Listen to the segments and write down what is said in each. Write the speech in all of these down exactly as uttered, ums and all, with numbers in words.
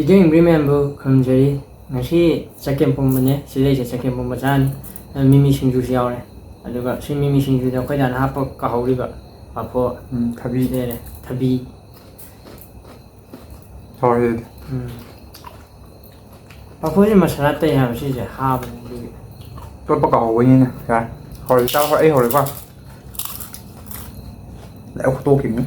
Video ꯌꯦꯡꯕꯤꯔꯤ ꯃꯌꯥꯝꯕꯨ ꯈꯨꯔꯨꯝꯖꯔꯤ꯫ ꯉꯁꯤ ꯆꯒꯦꯝ ꯄꯣꯝꯕꯅꯦ, ꯁꯤꯗꯩꯁꯦ ꯆꯒꯦꯝ ꯄꯣꯝꯕ ꯆꯥꯔꯅꯤ꯫ ꯃꯤꯃꯤ ꯁꯤꯡꯖꯨꯁꯨ ꯌꯥꯎꯔꯦ꯫ ꯑꯗꯨꯒ ꯁꯤ ꯃꯤꯃꯤ ꯁꯤꯡꯖꯨꯗ ꯑꯩꯈꯣꯏ ꯗꯥꯅ ꯍꯥꯞꯄ ꯀꯥꯍꯧꯔꯤꯕ ꯄꯥꯐꯣꯔ꯫ ꯎꯝ, ꯊꯕꯤ꯫ ꯁꯤ ꯂꯩꯔꯦ, ꯊꯕꯤ꯫ ꯍꯥꯎꯔꯦ ꯑꯗꯨꯗꯤ꯫ ꯎꯝ꯫ ꯄꯥꯐꯣꯔꯁꯦ ꯃꯁꯥꯂꯥ ꯇꯩ ꯍꯥꯏꯕ ꯁꯤꯁꯦ ꯍꯥꯕꯅꯦ ꯑꯗꯨꯒꯤ꯫ ꯇꯣꯠꯄ ꯀꯥꯎꯍꯧꯕꯩꯅꯤꯅꯦ꯫ ꯌꯥꯔꯦ꯫ ꯍꯧꯔꯦ, ꯆꯥꯕ ꯍꯧꯔꯦ, ꯑꯩ ꯍꯧꯔꯦꯀꯣ꯫ ꯂꯥꯏꯕꯛ ꯇꯣꯛꯈꯤꯕꯅꯤ꯫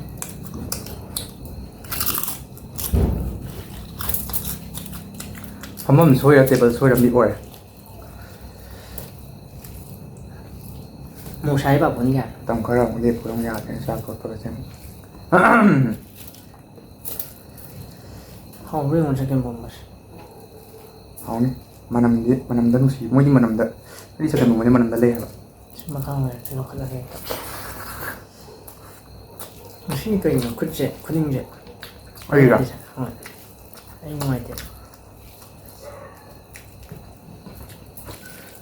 ꯐꯝꯐꯝ ꯁꯣꯏꯔ ꯇꯦꯕꯜ ꯁꯣꯏꯔ ꯃꯤ ꯑꯣꯏꯔꯦ꯫ ꯃꯣꯁꯥꯏ ꯄꯥꯐꯣꯔꯅꯤ ꯀꯥꯏꯅ꯫ ꯃꯇꯝ ꯈꯔ ꯑꯃꯨꯛ ꯂꯦꯞꯄꯨꯔ ꯑꯃꯨꯛ ꯌꯥꯗ꯭ꯔꯦ ꯆꯥꯛ ꯇꯣꯠꯄꯒꯁꯦ꯫ ꯍꯥꯎꯕ꯭ꯔꯥ ꯌꯦꯡꯉꯣ ꯆꯒꯦꯝ ꯄꯣꯝꯕꯁꯦ꯫ ꯍꯥꯎꯅꯤ꯫ ꯃꯅꯝꯗꯤ, ꯃꯅꯝꯗ ꯅꯨꯡꯁꯤ꯫ ꯃꯣꯏꯗꯤ ꯃꯅꯝꯗ, ꯑꯩꯗꯤ ꯆꯒꯦꯝ ꯄꯣꯝꯕꯗꯤ ꯃꯅꯝꯗ ꯂꯩ ꯍꯥꯏꯕ꯫ ꯁꯤ ꯃꯈꯥ ꯑꯣꯏꯔꯗꯤ ꯂꯧꯈꯠꯂꯒꯦ ꯍꯦꯛꯇ꯫ ꯉꯁꯤ ꯀꯩꯅꯣ ꯈꯨꯠꯁꯦ, ꯈꯨꯅꯤꯡꯁꯦ? ꯑꯩꯔꯣ? ꯍꯣꯏ꯫ ꯑꯩ ꯅꯨꯡꯉꯥꯏꯇꯦ꯫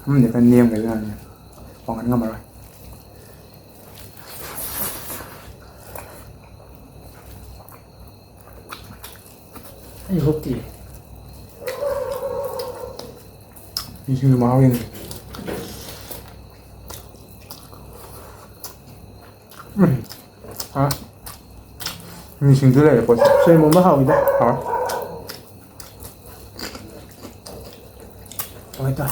ꯑꯃꯗꯤ ꯈꯔ ꯅꯦꯝꯈ꯭ꯔꯦ ꯑꯗꯨꯅꯅꯦ꯫ ꯋꯥꯡꯍꯟ ꯉꯝꯃꯔꯣꯏ꯫ ꯑꯩ ꯍꯣꯞꯇꯤ꯫ ꯃꯤꯁꯤꯡꯁꯨ ꯃꯍꯥꯎ ꯌꯦꯡꯁꯦ꯫ ꯎꯝ꯫ ꯍꯥ? ꯃꯤꯁꯤꯡꯁꯨ ꯂꯩꯔꯦ ꯄꯣꯠꯁꯦ꯫ ꯁꯣꯏꯕꯨꯝ ꯑꯃ ꯍꯥꯎꯋꯤꯗ꯫ ꯍꯥꯎ꯫ ꯍꯣꯏ ꯇꯥ꯫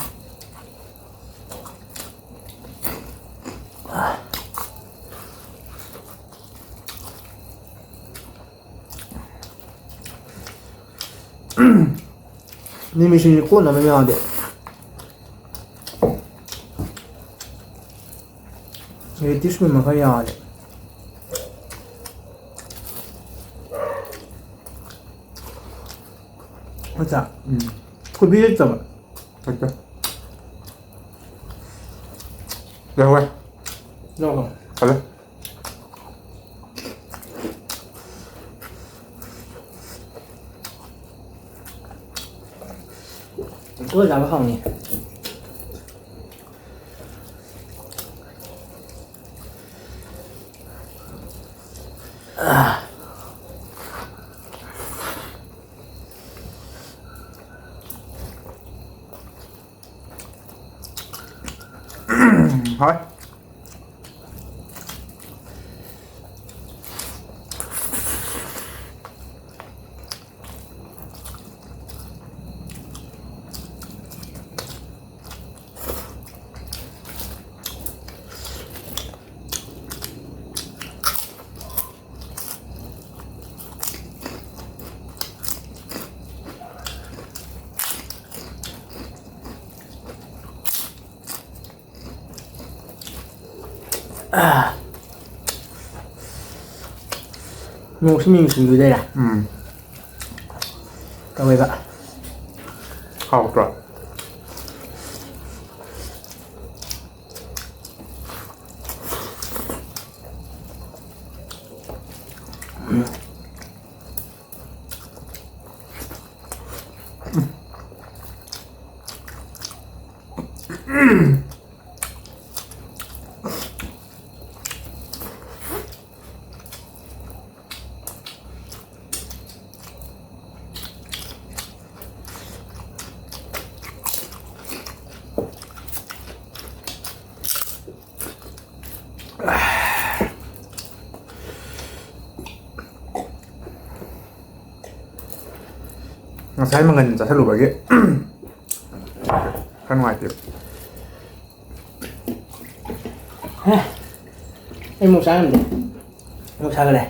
ꯃꯤꯃꯤꯁꯤꯡꯁꯦ ꯀꯣꯠꯅꯕ ꯌꯥꯗꯦ꯫ ꯂꯦꯇꯤꯁꯀꯨꯝꯕ ꯈꯔ ꯌꯥꯎꯔꯗꯤ꯫ ꯑꯠꯆꯥ꯫ ꯎꯝ꯫ ꯀꯣꯕꯤ ꯂꯩꯇꯕ꯫ ꯂꯩꯇꯦ꯫ ꯂꯩꯍꯧꯋꯦ꯫ ꯂꯧꯔꯣ꯫ ꯐꯔꯦ꯫ ꯇꯣꯠꯂ ꯆꯥꯕ ꯍꯥꯎꯅꯤ꯫ ꯍꯣꯏ꯫ ꯃꯣꯔꯣꯛꯁꯤ ꯃꯤꯡ ꯁꯤꯡꯖꯨꯗꯩꯔꯥ? ꯎꯝ꯫ ꯇꯧꯋꯦꯕ꯫ ꯍꯥꯎꯇ꯭ꯔꯣ? ꯉꯁꯥꯏ ꯃꯪꯒꯟ ꯆꯥꯁꯤꯜꯂꯨꯕꯒꯤ ꯈꯔ ꯅꯨꯡꯉꯥꯏꯇꯦ꯫ ꯍꯦ, ꯑꯩ ꯃꯣꯔꯣꯛ ꯆꯥ ꯉꯝꯗꯦ꯫ ꯃꯣꯔꯣꯛ ꯁꯥꯒꯠꯂꯦ꯫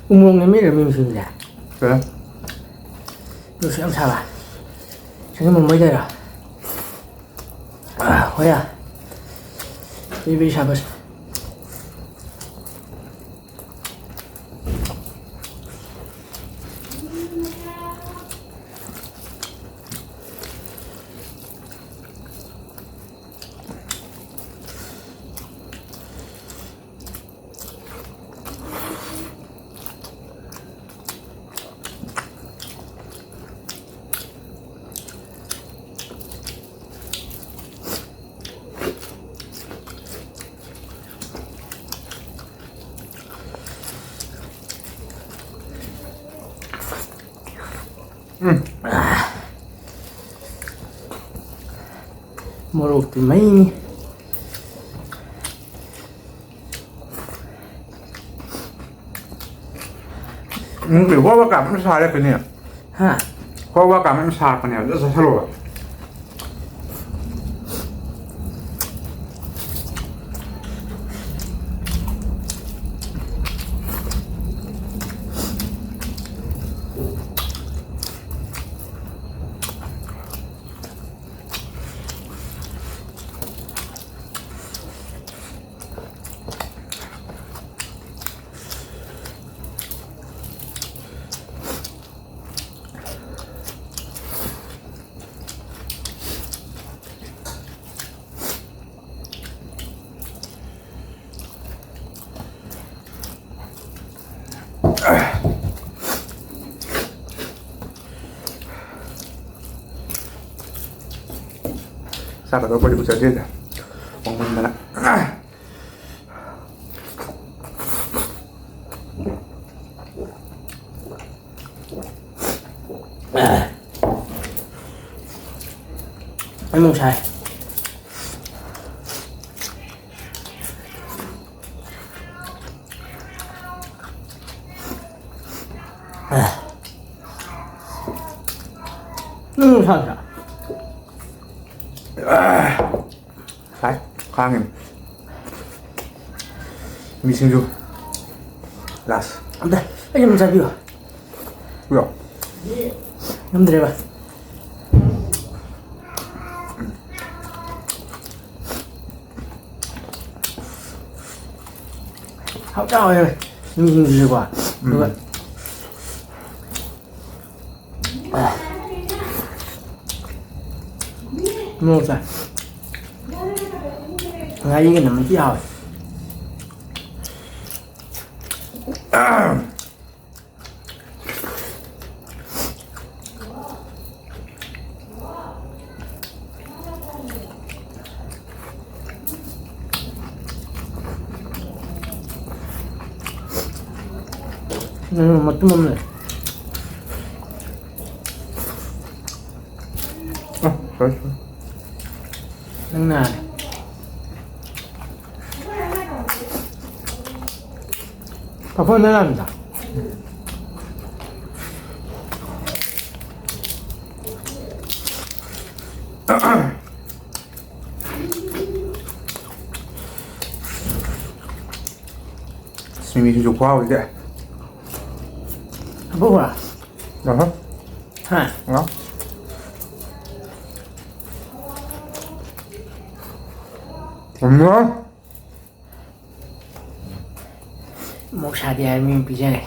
ꯎꯃꯣꯔꯣꯛꯅꯦ ꯃꯦꯠꯂꯤꯔꯣ ꯃꯤ ꯃꯁꯤꯡꯁꯦ? ꯀꯩ? ꯃꯣꯔꯣꯛꯁꯨ ꯌꯥꯝ ꯁꯥꯕ꯫ ꯁꯤꯡꯖꯨ ꯃꯨꯟꯕꯩ ꯇꯧꯔꯤꯔꯣ? ꯍꯣꯏ ꯌꯥ꯫ ꯕꯦꯕꯤ ꯁꯥꯕꯁꯦ꯫ ꯎꯝ꯫ ꯃꯣꯔꯣꯛꯇꯤ ꯃꯩꯅꯤ꯫ ꯅꯪꯒꯤ ꯋꯥ ꯋꯥ ꯀꯥꯝ ꯁꯥꯔꯦ ꯀꯅꯤ꯫ ꯍꯥ? ꯋꯥ ꯋꯥ ꯀꯥꯝ ꯁꯥꯔꯛꯄꯅꯦꯕ, ꯑꯗꯨ ꯆꯥꯁꯜꯂꯣꯕ꯫ ꯆꯥꯛꯀꯗꯧꯕꯗꯤ ꯎꯖꯗꯦꯗ, ꯋꯥꯡꯃꯟꯗꯅ꯫ ꯑꯩꯃꯨꯛ ꯁꯥꯏ꯫ ꯎꯝ, ꯁꯥ, ꯁꯥ꯫ ꯁꯥꯏ, ꯈꯥꯡꯉꯤꯅꯤ꯫ ꯃꯤ ꯁꯤꯡꯖꯨ꯫ ꯂꯥꯁ꯫ ꯑꯝꯇ, ꯑꯩ ꯑꯃ ꯆꯥꯕꯤꯌꯨ꯫ ꯄꯨꯔꯣ꯫ ꯉꯝꯗ꯭ꯔꯦꯕ꯫ ꯍꯥꯎꯗꯤ ꯍꯥꯎꯋꯦ꯫ ꯃꯤ ꯁꯤꯡꯖꯨꯁꯦꯀꯣ꯫ ꯑꯗꯨꯒ ꯎꯝ꯫ ꯃꯣꯔꯣꯛ ꯆꯥꯏ꯫ ꯉꯥꯔꯤꯒ ꯅꯝꯃꯗꯤ ꯍꯥꯎꯋꯦ꯫ ꯎꯝ, ꯃꯇꯨꯝ ꯑꯃ ꯂꯩ꯫ ꯍꯣꯏ, ꯍꯣꯏ꯫ ꯅꯪꯅ ꯄꯥꯐꯣꯔ ꯅꯪ ꯂꯥꯝꯗ? ꯁꯤꯡꯖꯨ ꯈꯨꯍꯥꯎꯁꯤꯗꯤ꯫ ꯑꯕꯣꯛ ꯕꯣꯔꯥ? ꯑꯍ꯫ ꯍꯥ? ꯉꯥ꯫ ꯉꯥ꯫ ꯃꯣꯛ ꯁꯥꯗꯦ ꯍꯥꯏꯕ ꯃꯤ ꯑꯃ ꯄꯤꯖꯔꯦ꯫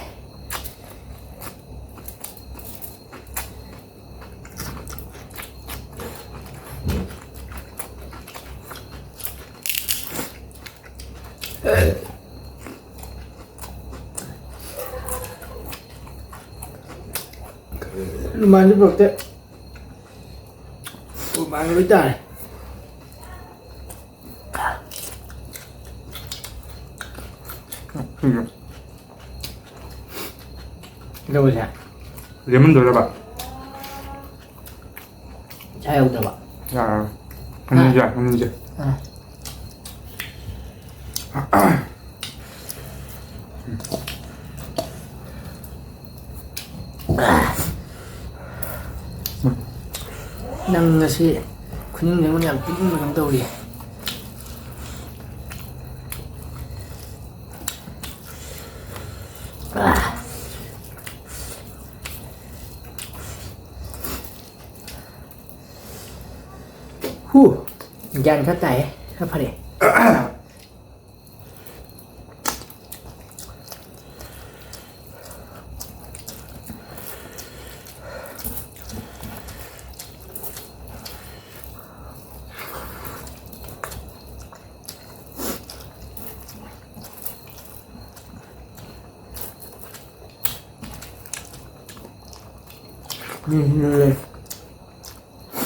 ꯅꯨꯡꯉꯥꯏꯅꯤ ꯄꯨꯔꯛꯇꯦ꯫ ꯎ ꯃꯥꯡ ꯂꯣꯏ ꯇꯥꯔꯦ꯫ ꯁꯤꯁꯦ꯫ ꯀꯩꯗꯧꯕꯁꯦ? ꯂꯦꯃꯟꯗꯣꯏꯔꯕ? ꯆꯥ ꯌꯥꯎꯗꯕ꯫ ꯌꯥꯔꯔꯣꯏ꯫ ꯃꯅꯤꯡꯁꯦ, ꯃꯅꯤꯡꯁꯦ꯫ ꯑꯥ꯫ ꯅꯪ ꯉꯁꯤ ꯈꯨꯅꯤꯡꯁꯦ ꯑꯩꯉꯣꯟꯗ ꯌꯥꯝ ꯄꯤꯛꯅꯤꯡꯕ ꯀꯩꯅꯣꯝ ꯇꯧꯔꯤ꯫ ꯍꯨ! ꯒ꯭ꯌꯥꯟ ꯈꯔ ꯇꯥꯏꯌꯦ, ꯈꯔ ꯐꯔꯦ꯫ ꯎꯝ, ꯂꯩ꯫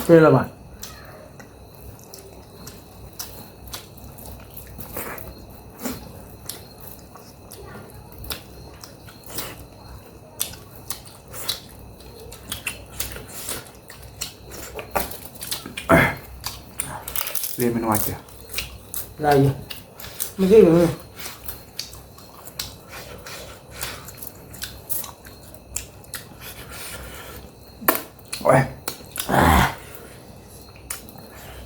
ꯄꯦꯜꯂꯕ? ꯂꯦꯝꯃꯦ, ꯅꯨꯡꯉꯥꯏꯇꯦ꯫ ꯂꯥꯏꯌꯦ꯫ ꯃꯩꯇꯩ ꯂꯣꯏꯅ꯫ ꯑꯣꯏ꯫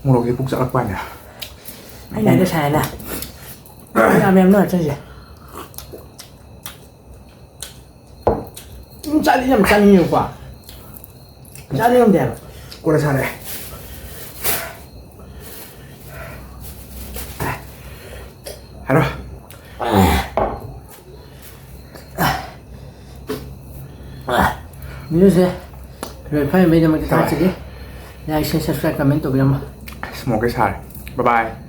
ꯃꯣꯔꯣꯛꯁꯦ ꯄꯨꯛ ꯆꯥꯛꯂꯛꯄ ꯍꯥꯏꯅꯦ꯫ ꯑꯩꯅ ꯍꯥꯏꯗꯣ ꯁꯥꯏꯅ꯫ ꯌꯥꯝ ꯌꯥꯝ ꯅꯨꯡꯉꯥꯏ ꯆꯠꯁꯦ꯫ ꯎꯝ, ꯆꯥꯗꯤ ꯌꯥꯝ ꯆꯥꯅꯤꯡꯉꯦꯕꯀꯣ꯫ ꯆꯥꯗꯤ ꯉꯝꯗꯦ ꯍꯥꯏꯕ꯫ ꯀꯣꯟꯅ ꯁꯥꯔꯦ꯫ ꯍꯥꯏꯔꯣ꯫ ꯚꯤꯗꯤꯑꯣꯁꯦ ꯐꯔꯦ, ꯐꯔꯦ, ꯃꯩꯗꯃꯛꯇ ꯊꯥꯒꯠꯆꯔꯤ꯫ Like, share, subscribe, comment ꯇꯧꯕꯤꯔꯝꯃꯣ꯫ ꯁ꯭ꯃꯣꯛꯀꯤ ꯁꯥꯔꯦ꯫ Bye bye꯫